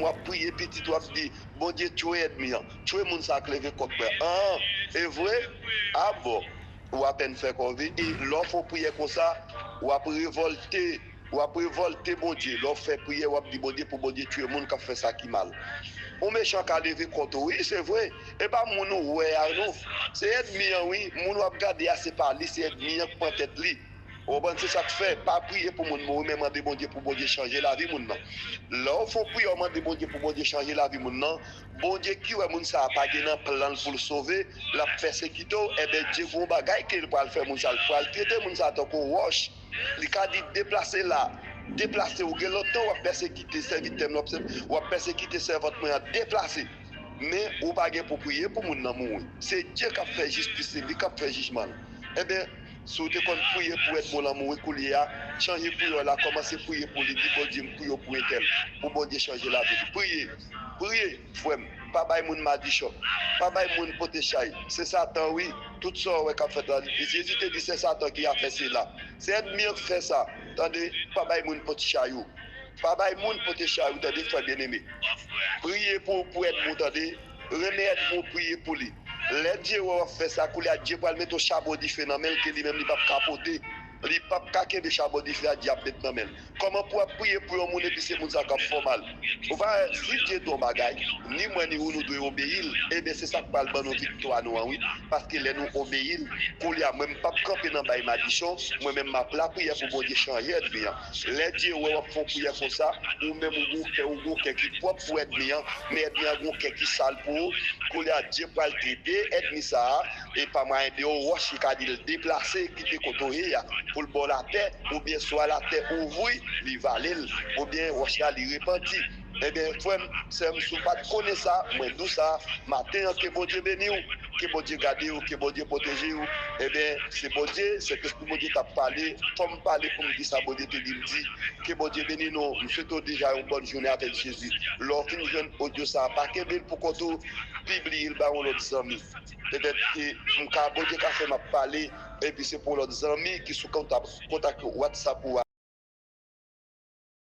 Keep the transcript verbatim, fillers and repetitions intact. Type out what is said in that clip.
w ap priye pitit, w ap di, Bondye, tchwe ènmi an, tchwe moun sa k leve kont mwen an. E vre? A bon. Ou apèn fè kò w vini, e lè w fè yon priyè konsa, w ap revòlte, w ap revòlte Bondye. Lè w fè priyè, w ap di Bondye pou Bondye tchwe moun k ap fè sa ki mal. Yon mechan ka leve kont ou, wi, se vre. E pa moun ou wè a, non. Se ènmi an, wi. Moun w ap gade a, se pa li, se ènmi an k pran tèt li. Ou konprann? Se sa k fè, pa priye pou moun mouri, men mande Bondye pou Bondye chanje lavi moun nan. Lè w fè yon priyè, w mande Bondye pou Bondye chanje lavi moun nan, Bondye ki wè moun sa a pa gen nan plan l pou l sove, l ap pèsekite w, enben, Dye gen yon bagay ke l pral fè moun sa a, l pral trete moun sa a tankou yon wòch. Li ka di, deplase la, deplase, ou gen lontan w ap pèsekite sèvitè m, w ap, w ap pèsekite sèvant mwen an, deplase. Men ou pa gen pou priye pou moun nan mouri. Se Dye k ap fè jistis li, li k ap fè jijman l. Enben, si w te konn priye pou ènmi w lan mouri, koulye a, chanje priyè w la, kòmanse priye pou li, di Bondye, m priye w pou entèl, pou Bondye chanje lavi li. Priye, priye, frè m, pa bay moun madichon, pa bay moun pote chay. Se Satan, wi, tout sa w wè k ap fèt la. Jezi te di se Satan ki a fè sela. Se ènmi an k fè sa. Tande, pa bay moun pote chay ou. Pa bay moun pote chay ou, tande, frè byeneme. Priye pou, pou ènmi w, tande. Renmen ènmi w, priye pou li. Lè Dye wè w ap fè sa, koulye a, Dye pral mete yon chabon dife nan men l ke li menm li p ap ka pote. Li p ap ka kenbe chabon dife a Dye ap met nan men l. Kòman pou w ap priye pou yon moun epi se moun sa k ap fè w mal? Ou pa wè, si Dye di yon bagay, ni mwen ni ou nou dwe obeyi l. Ebyen, se sa k pral ban nou viktwa nou an, wi. Paske lè nou obeyi l, koulye a, mwen m p ap kanpe nan bay madichon, mwen menm m ap lapriyè pou Bondye chanje ènmi an. Lè Dye wè w ap fè yon priyè konsa, ou menm ou gon kè, ou gon kè ki pwòp pou ènmi an, men ènmi an gon kè ki sal pou ou. Koulye a, Dye pral trete ènmi sa a, e pa mwayen de yon wòch ki ka di l deplase, kite kote w ye a, pou l ba w latè, oubyen swa latè ouvri, li vale l, oubyen wòch la li repanti. Ebyen, frè m, sè m, si w pa t konnen sa, mwen di w sa, maten an, ke Bondye beni w, ke Bondye gade w, ke Bondye pwoteje w. Ebyen, se Bondye, Sentespri Bondye k ap pale, fò m pale pou m di sa Bondye te di m di. Ke Bondye beni nou, m swete w deja yon bòn jounen avèk Jezi. Lè w fin jwenn odyo sa a, pa kenbe l pou kont ou, pibliye l ba yon lòt zanmi. Petèt ke m ka, Bondye ka fè m ap pale, epi se pou yon lòt zanmi ki sou kontak, kontak WhatsApp ou a.